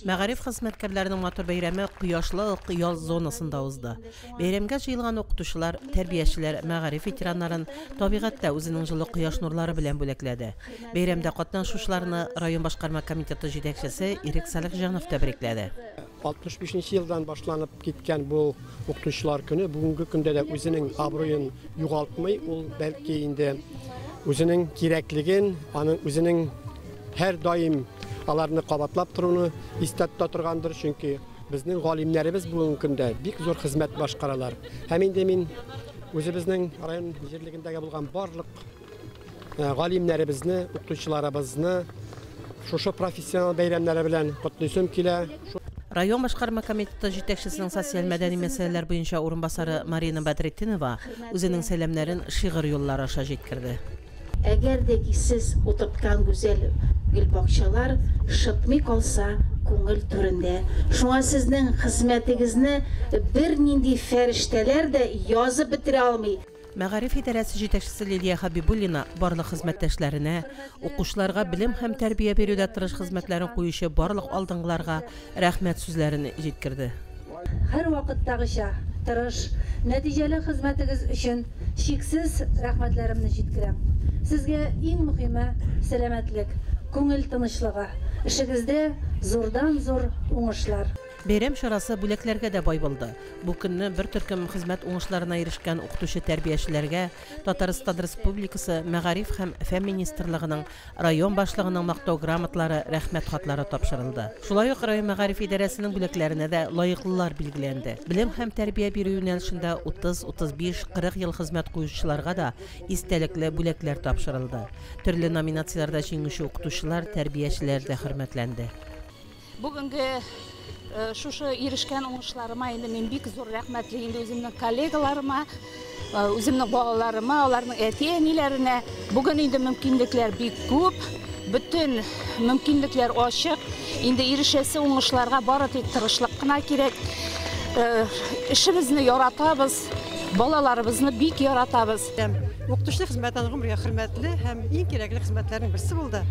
Мәгариф хезмәткәрләренең матур бәйрәме Кояшлы Ык ял зонасында узды. Бәйрәмгә җыелган укытучылар, тәрбиячеләр, мәгариф ветераннарын табигать тә үзенең җылы кояш нурлары белән бүләкләде. Бәйрәмдә катнашучыларны район башкарма комитеты җитәкчесе Ирек Салихҗанов тәбрикләде. 65 нче елдан башланып киткән бу Укытучылар көне бүгенге көндә дә үзенең абруен югалтмый. Ул бәлки инде үзенең кирәклеген, аның үзенең һәрдаим аларны кабатлап торуны истә тота торгандыр, чөнки безнең галимнәребез бүгенге көндә бик зур хезмәт башкаралар. Һәм инде мин үзебезнең район җирлегендәге булган барлык галимнәребезне, укытучыларыбызны шушы профессионал бәйрәмнәре белән котлыйсым килә. Район башкарма комитеты җитәкчесенең социаль-мәдәни мәсьәләләр буенча урынбасары Марина Бәдретдинова үзенең сәламнәрен шигырь юллары аша җиткерде. Әгәр дә ки сез утырткан гүзәл гөлбакчалар шытмый калса күңел түрендә. Шуңа сезнең хезмәтегезне бернинди фәрештәләр дә язып бетерә алмый. Мәгариф идарәсе җитәкчесе Лилия Хәбибуллина барлык хезмәттәшләренә, укучыларга белем һәм тәрбия бирүдә тырыш хезмәтләрен куючы барлык алдынгыларга рәхмәт сүзләрен җиткерде. Һәрвакыттагыча, тырыш, нәтиҗәле хезмәтегез өчен чиксез рәхмәтләремне җиткерәм. Сезгә иң мөхиме, сәламәтлек, күңел тынычлыгы, эшегездә зурдан-зур уңышлар! Бәйрәм чарасы бүләкләргә дә бай булды. Бу көнне бер төркем хезмәт уңышларына ирешкән укытучы-тәрбиячеләргә Татарстан Республикасы Мәгариф һәм фән министрлыгының, район башлыгының Мактау грамоталары, Рәхмәт хатлары тапшырылды. Шулай ук район мәгариф идарәсенең бүләкләренә дә лаеклылар билгеләнде. Белем һәм тәрбия бирү юнәлешендә 30, 35, 40 ел хезмәт куючыларга да истәлекле бүләкләр тапшырылды. Төрле номинацияләрдә җиңүче укытучылар, тәрбиячеләр дә хөрмәтләнде. Бүгенге шушы ирешкән уңышларыма инде мин бик зур рәхмәтле инде үземнең коллегаларыма, үземнең балаларыма, аларның әти-әниләренә. Бүген инде мөмкинлекләр бик күп, бөтен мөмкинлекләр ачык. Инде ирешәсе уңышларга бары тик тырышлык кына кирәк. Эшебезне яратабыз, балаларыбызны бик яратабыз. Укытучы хезмәте гомергә хөрмәтле һәм иң кирәкле хезмәтләрнең берсе булды.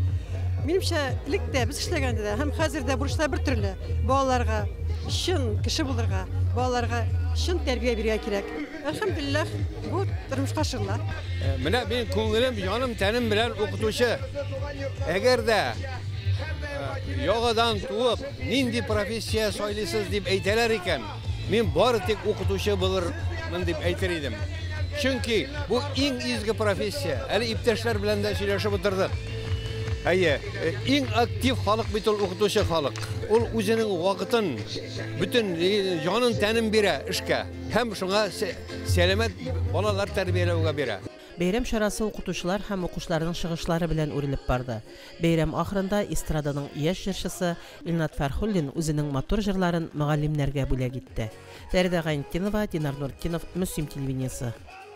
Минемчә, элек тә без эшләгәндә дә һәм хәзер дә бурычлар бер төрле. Балаларга чын кеше булырга, балаларга чын тәрбия бирергә кирәк. Әлхәмдүлилләһ, бу тормышка ашырыла. Менә мин күңелем, җаным, тәнем белән укытучы. Әгәр дә яңадан туып, нинди профессия сайлыйсыз дип әйтәләр икән, мин бары тик укытучы булырмын дип әйтер идем. Чөнки бу иң изге профессия. Әле иптәшләр белән дә сөйләшеп утырдык. Әйе, иң актив халык бит ул укытучы халык. Ул үзенең вакытын, бөтен җанын, тәнен бирә эшкә һәм шуңа сәламәт балалар тәрбияләүгә бирә. Бәйрәм чарасы укытучылар һәм укучыларның чыгышлары белән үрелеп барды. Бәйрәм ахырында эстраданың яшь җырчысы Илнат Фәрхуллин үзенең матур җырларын мөгаллимнәргә бүләк итте. Фәридә Гайнетдинова, Динар Нуртдинов, Мөслим телевидениесе.